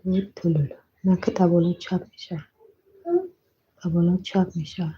Тулул. На, ки та боло чап мешавад. Та боло чап мешавад.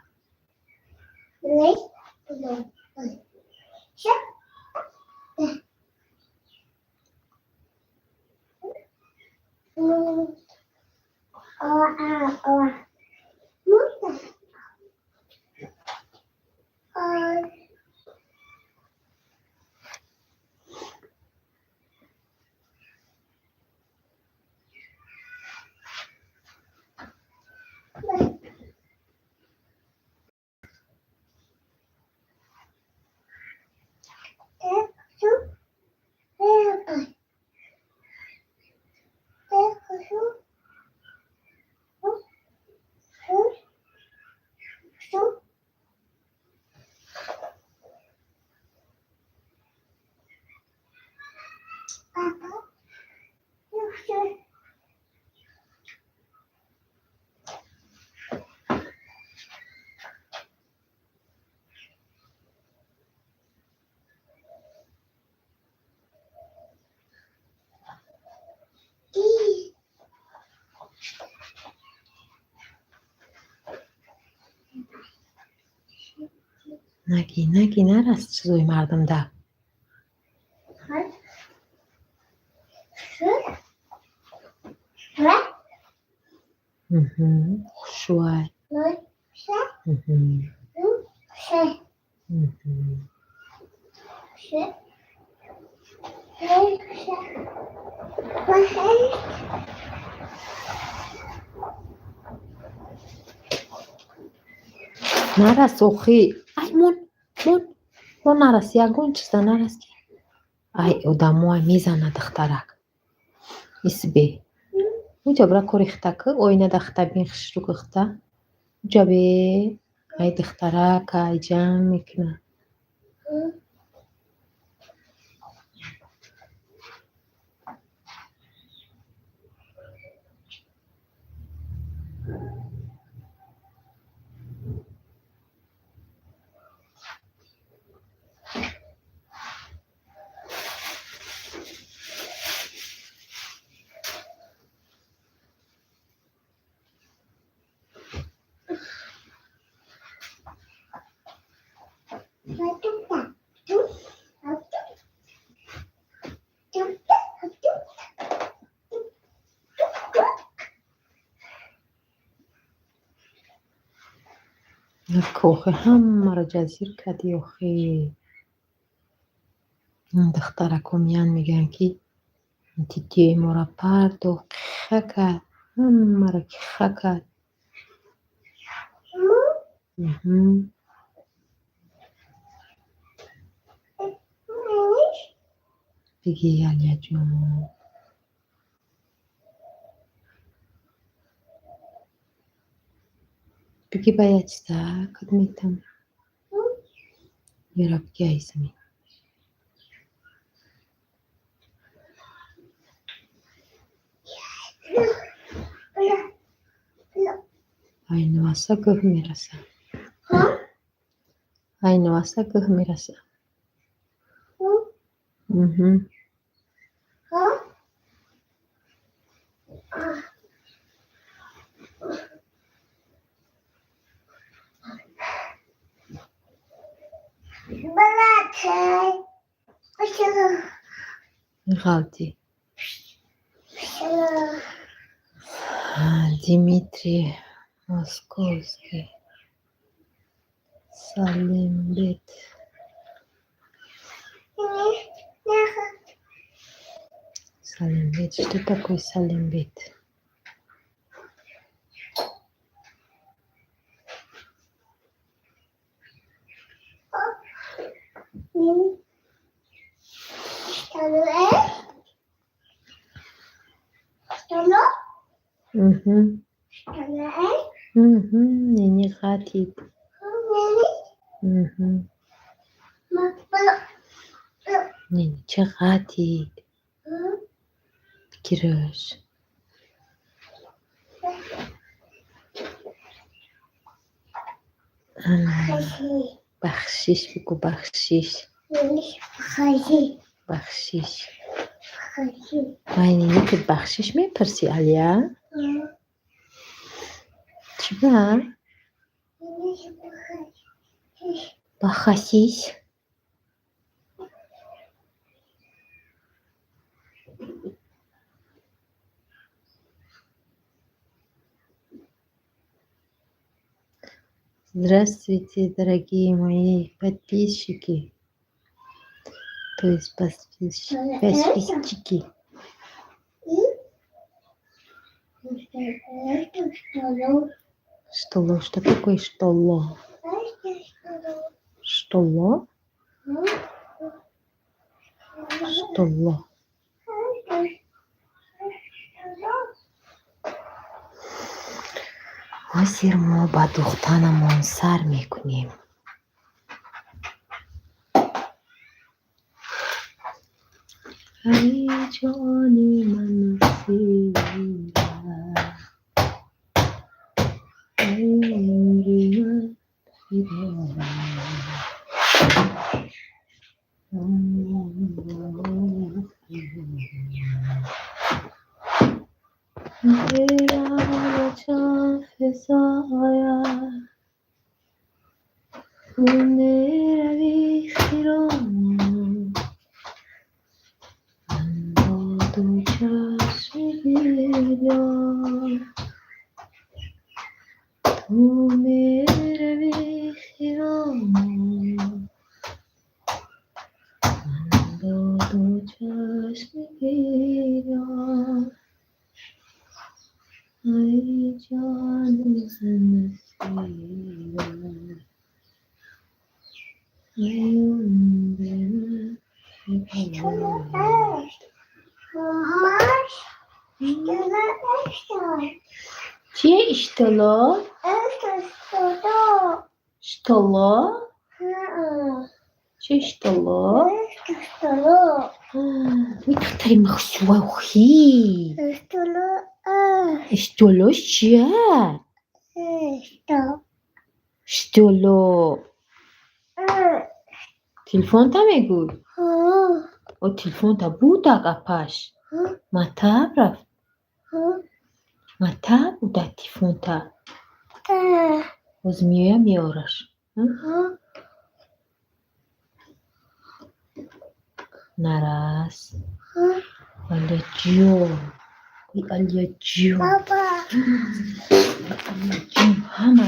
Наги, наги, нарас чизои мардумда. Хушвай. Нарас охи. Ай, мон, мон, мон, нарас, ягон чизда нарас, ки ай одамоа мезана духтарак. Исбе. Уҷа бира, кори хита ки, оина да хита бин, хушрӯ хита. Уҷа бе, ай духтарак, ай ҷанг мекунад. Кохи ҳамаро ҷазир кардӣ охи. Духтарако меян, мегӯянд, ки титёи моро пардохт, киха кард, ҳамаро киха кард. Бигӣ, Алияҷон. Бигӣ, ба як чиза кад метам. Ёра, бигӣ, ай замин. Ай нуаса гӯҳ мераса. Ай нуаса гӯҳ мераса. Угу. Ғалтӣ. Дмитрий Московский. Салимбет. Салимбет. Что такое Салимбет? Угу. Угу. Не хватит. Угу. Не, чӣ хватит? Бигираш. Бахшиш бигӯ, бахшиш. Бахшиш. Ай, нинитит бахшиш мепурсӣ, Алия? Чӣ ба? Бахасис. Здравствуйте, дорогие мои подписчики. То есть подписчики. Что? Что такое что? Что? Что? Ҳозир мо ба духтанамон сар мекунем. Ай, ҷони ман, насира, ай, умри ман фидо. جان فزاید روی خیرامان، من با دو چشم گریان. تو میروی خیرامان، من با دو چشم گریان. ای جان من نصیبم، ای عمر من فدایت. چیه اشتلا؟ اشتلا؟ چه اشتلا؟ دختری مخصوصی اشتلو چیه؟ اشتلو телефон та мегӯй؟ О, телефон та будак, апаш мактаб рафт, мактаб буда телефон та. Боз меоя, меораш. Нарас, Алияҷон, ой, Алияҷон, Алияҷон, ҳама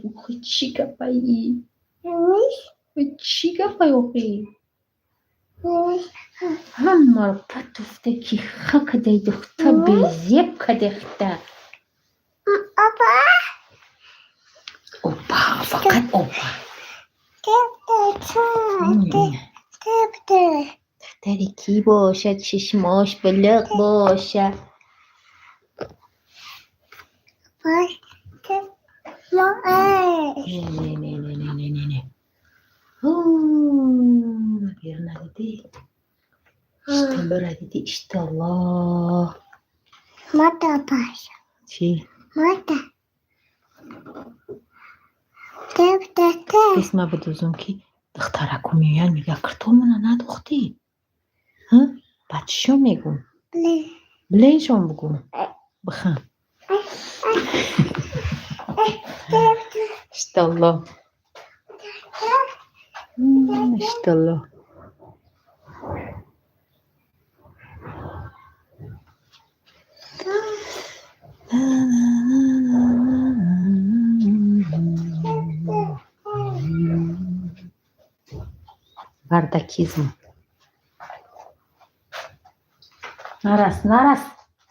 охи, чӣ гапаи, ой, чӣ гапай охи? Ҳамаро патуфта, ки ха кадай, духта безеб кадехта. Опа, фақат опа. Духтари кӣ бошад, чашмош билиқ бошад? Не, не, не, не, не, не, не, не. Берна дидӣ? Иштоллора дидӣ? Иштолло. Чӣ? Бес ма бидӯзум, ки духтараку меоянд, мега: «Киртомона надухтӣ?» Баъд чишон мегӯм? Бленшон бугӯ, бихам. Иштолло, иштолло. Бардакизм. Нарас, нарас,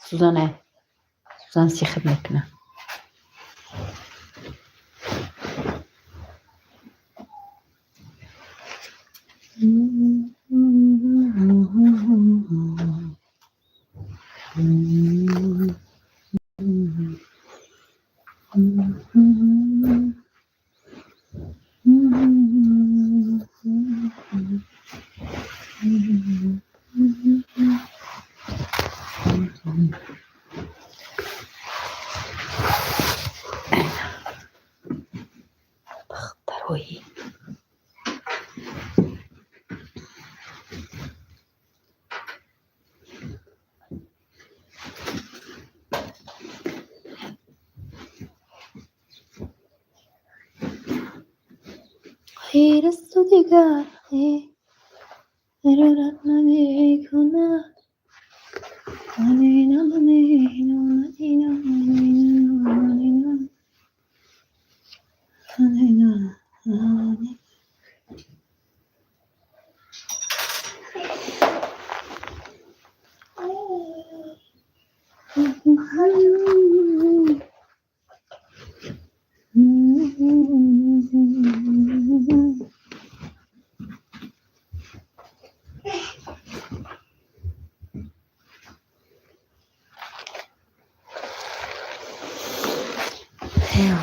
сӯзане, сӯзан сихт мекунад. Охир асту дигар ҳайрат намекунад.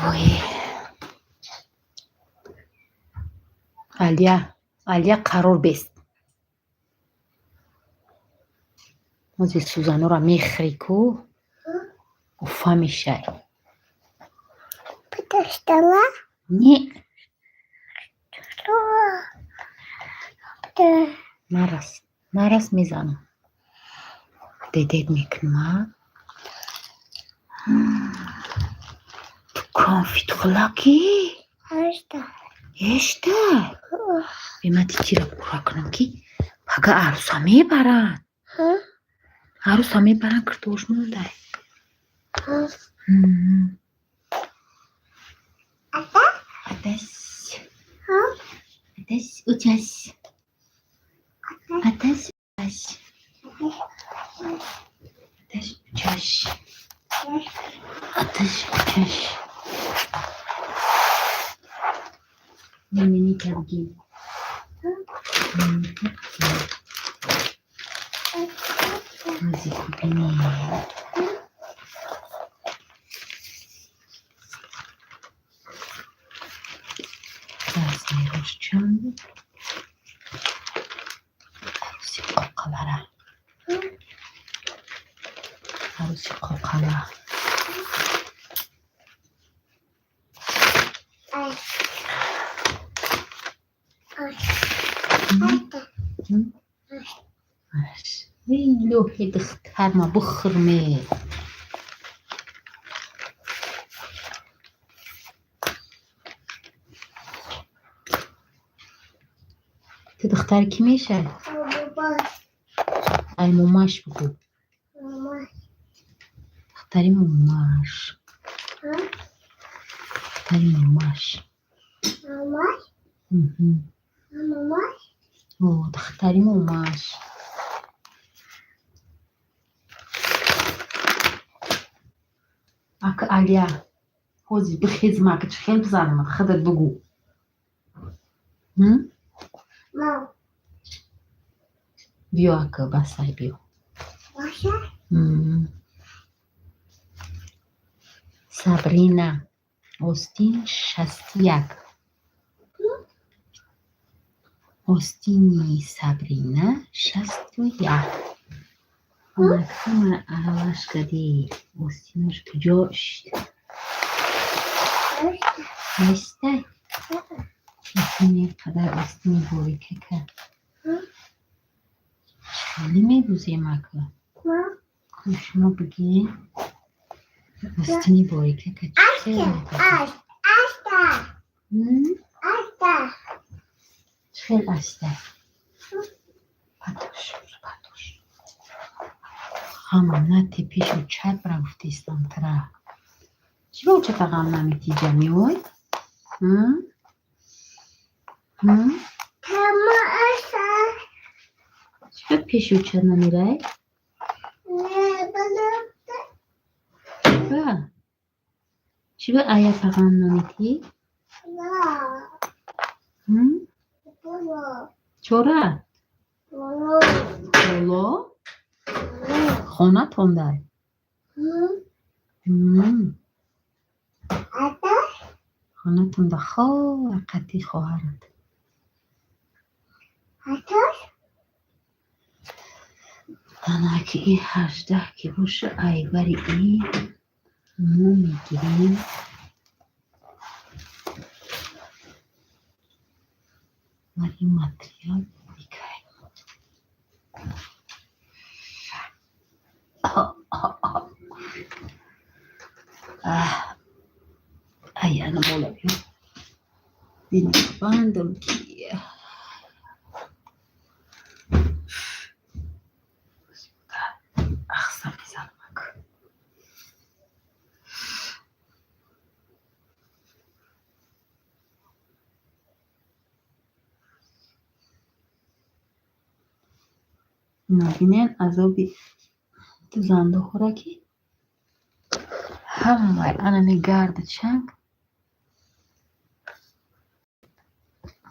Вой, Алия, Алия, қарор бест. Ҳозир сӯзанора мехӯрӣ ку, уфа мешай. Подождала? Не. Что? Да. Нарас, нарас, мезанам, дедед мекунам. Ту конфитхӯлакӣ? Ҳашта. Ҳешта бема титира пурра кунам, ки пага арӯса мебаранд. Ҳа? Арӯса мебаранд, кирдош мондай. Ҳа? Ата? Атас. Ҳа? Атас учас. Атас учас. Атас учас. Атас учас. Немени табги. Немени табги. Ҳозир бинед. Размерош чанд буд? Арӯси Қоқалара. Арӯси Қоқала. Ай. Ай. Ата. Аш. Эй, лӯҳи духтарма, бихӯрме. Ту духтари кӣ мешавӣ? Баба. Ай, момаш бигӯ. Мама. Духтари момаш. Ҳа? Духтари момаш. Мама? Мгм. Мама? О, духтари момаш. Ака Алия, ҳозир бихезм, ака, чӣ хел бизанам, худат бигӯ. М? Мам. Биё, ака, басай, биё. Маша? М. Сабрина, остин 61. Остини Сабрина 61. Ҳамара аралаш кардӣ. Остинош куҷо шуд? Нестай? Остини қадар остини борикака. Хеле медӯзем, ака. Мам. Шумо бигӣ. Остини борикака чӣ хел медӯзем? Аш. Ашта. М? Ашта. Чӣ хел аста? Патош, патош. Ғамам нате, пешу чат бара гуфта исломтара. Чӣ ба учата ғам наметиҷа меой? М? М? Тама аша. Чӣ ба пеши учат намерай? Не, бала. Ба? Чӣ ба аяпа ғам наметӣ? Ла. М? Бала. Чора? Бала. Боло? Хонатондай? Ҳм. М. Ата? Хонатонда хор қати хоҳарат. Ата? Ана ки и 18 ки боша, айбари и мо мегирем. Бари материал мекарем. Аяна бола биё. Бандам ки ахса мезанамак. Набинен азоби дузандохӯра, ки ҳамаи анами гарду чанг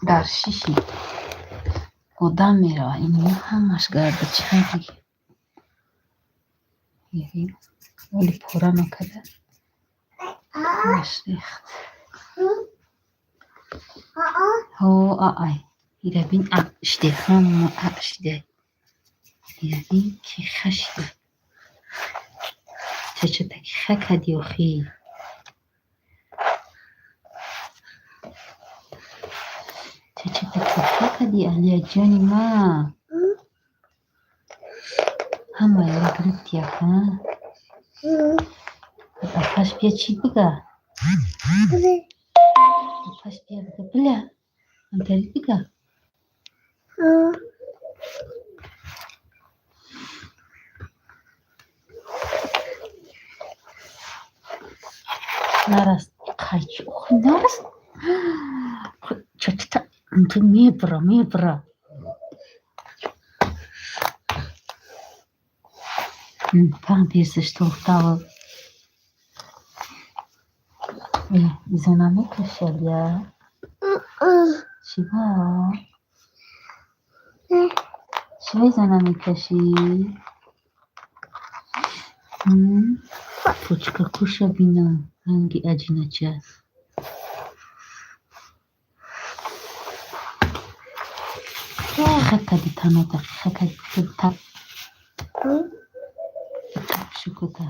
дар шиши одам меравад. Ин ҳамаш гарду чанги оли пора накарда, ҳамаш рехт. Ҳо, аай, ира бин, а шиде, ҳама а шиде. Ира бин, ки хашида. Чачатаки ха кади охи. Чачатаки ха кади, Алияҷони ма. Ҳамаеро гирифти яха. Апаш бия, чӣ бига? Апаш бия, бига, бля. Антари бига. Нарас, қайчи, охи нарас. Чачата, ту мебра, мебра. Памперсаш тохтава. Изо намекаши, Алия? Чиба? Чиба изо намекашӣ? Почкакуша бина, ранги аҷинача. Ха кади танота, ха кади та. Шукута.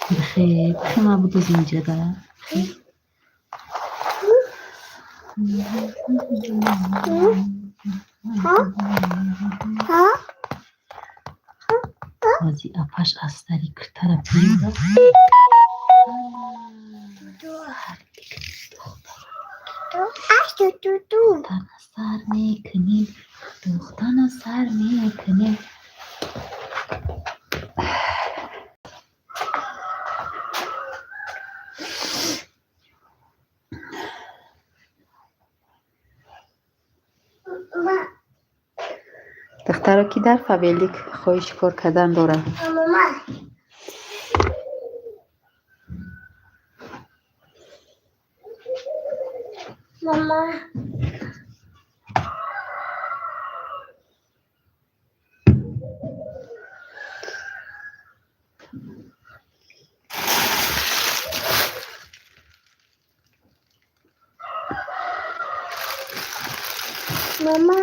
Бихе, бихе, ма будоз инҷада. Ҳози апаш аз сари киртара биёра. Духтана сар мекунем, духтана сар мекунем. Духтаро, ки дар Фаберлик хоҳиши кор кардан дорад? Мама. Мама. Мама.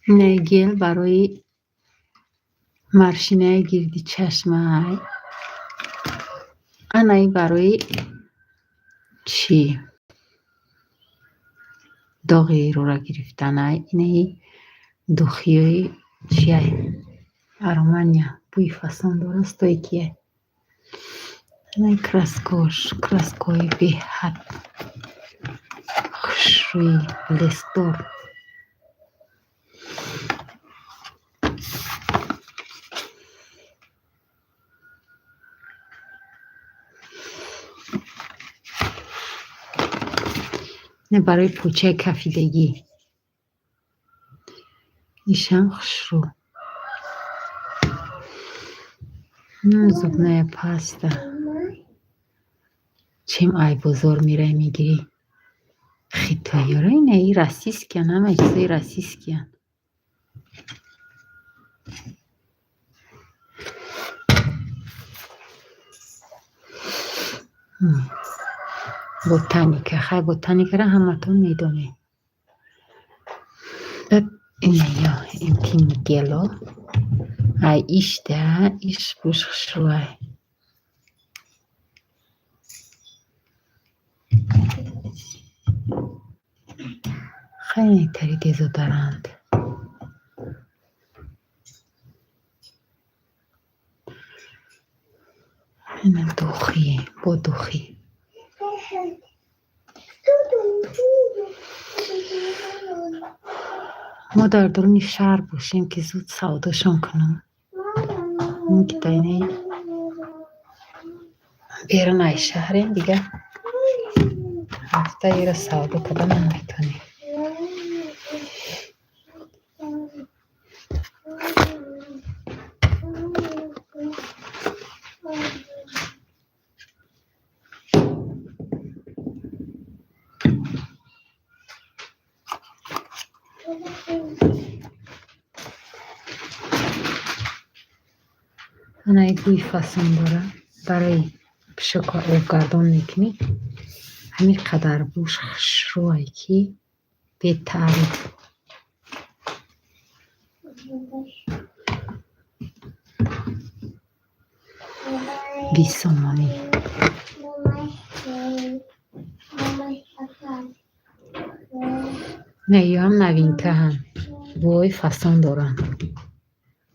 Не, гел барои морщинаи гирди чашмай. Анаи барои чӣ? Доғи рӯра гирифтанай. Инаи духиёи чиай? Аромания. Бӯи фасон дора, стойкие. Анаи краскош, краскои беҳад хушрӯи блескдор. Не, барои почаи кафидагӣ. Ишам хушрӯ. Зубная паста. Чем ай бозор мерай, мегирӣ? Хитоёра, инаи российскиян, ҳама чизои российскиян. Ботаника, хай, ботаникара ҳаматон медонед. Баъд инаё интимный гело. Ай ишда, иш бӯш хушрӯай. Хеле тари дезодорант. Духи, бо духи. Мо дар дуруни шаҳр бошем, ки зуд савдошон кунам. Ин берун ай шаҳрем, дигар ҳафтаеро савдо карда наметавонем. Ана бӯи фасон дора, барои пишока обгардон мекунӣ. Ҳамин қадар бӯш хушрӯае, ки бетаъриф. 20 сомонӣ. Не, ёам новинкаанд, бӯҳои фасон доранд.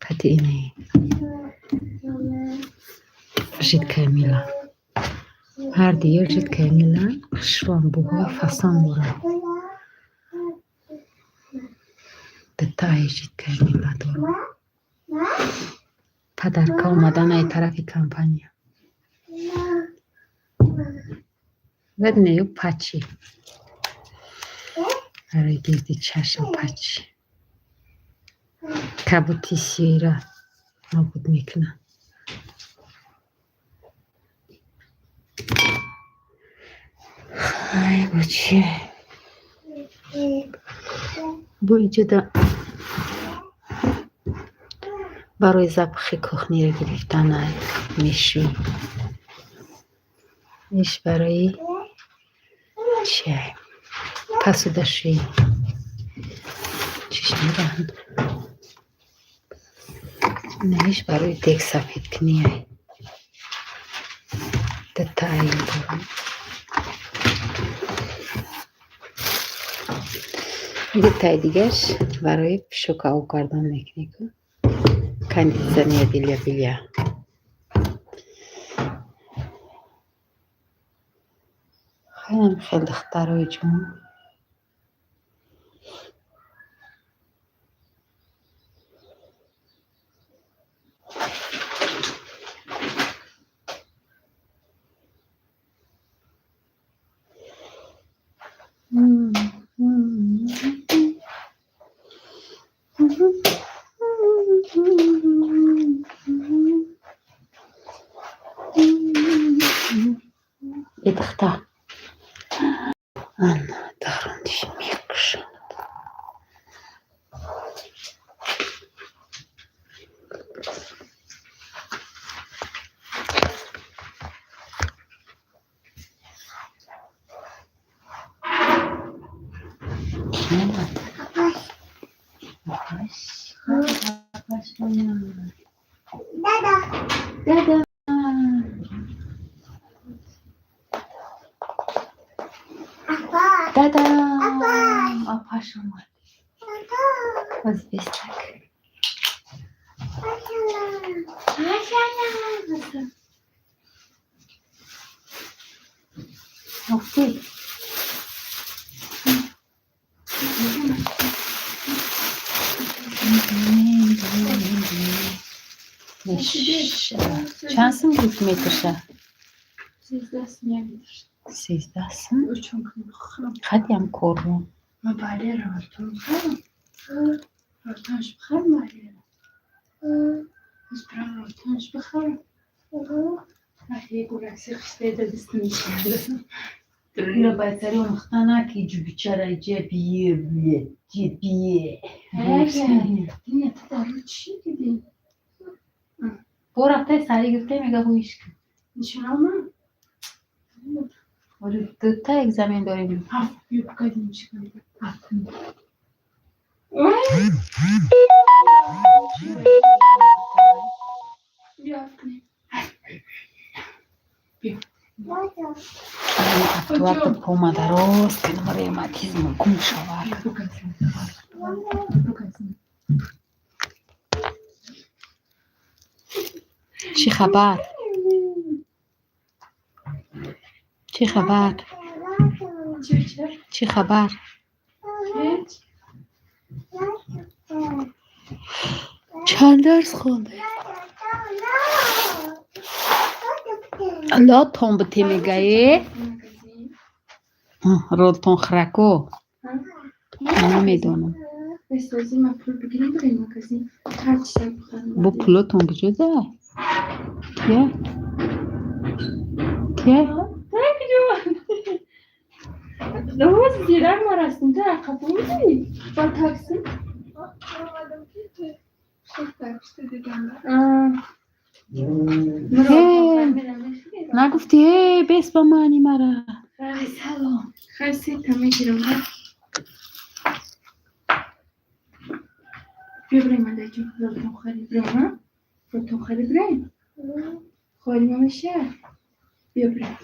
Қати инаи жидкая мила. Ҳар диёр жидкая мила хушрӯам, бӯҳои фасон доранд. Дутаи жидкая мила дорам. Подарка омадан ай тарафи компания. Веднею патчи. Барои гирди чашм патчи. Кабути сиёҳиро нобуд мекунад. Ай, бо чи? Бо иҷода барои запахи кухниро гирифтан мешӯй. Иш барои чи? Посудашӯӣ. Чиш мегӯянд? Иш барои дег сафедкунӣ. Дутаи дорам. Дутаи дигарш барои пишока обгардон мекунӣ ку. Кондитсионер для белья. Хеле хел духтарои ҷон. Э, духтар. Ана дарундиш мекушанд. Кӣ омад? Апаш. Апаш омад. Дада. Дада. Апа. Дада. Апаш. Апаш омад. Дада. Боз бестак. Машалла. Машалла. Ух ты. Чанд сум гуфт метрша? 13 сум. Хатиам корру. Иро байсари омӯхта наки ҷубичара ҷа бие бие ҷи бие. Бо рафтаи сари гирифта мега ҳуиш кун. Оли дута экзамен дорем. Актуарта помада рост кунам, ревматизм гум шавад. Чӣ хабар? Чӣ хабар? Чӣ, чӣ? Чӣ хабар? Ҳеҷ. Чанд дарс хонде? Лотон бите мегае? Магазин. Ролтон храко. Намедонам. Бесозӣ ма пул бигирем, бирем магазин. Ҳар чиза бихарем. Бо пулотон куҷода? Кия? Кия? Так ҷо. Рӯз зирак ма растим, ту ақаб будӣ? Бо такси? Нагуфтӣ, э, бес ба мани мара. Салом. Хай, сета мегирам. Биё бирем, адаҷон, ролтон харид бирем, а? Ролтон харид бирем? Холима меша? Биё бирем.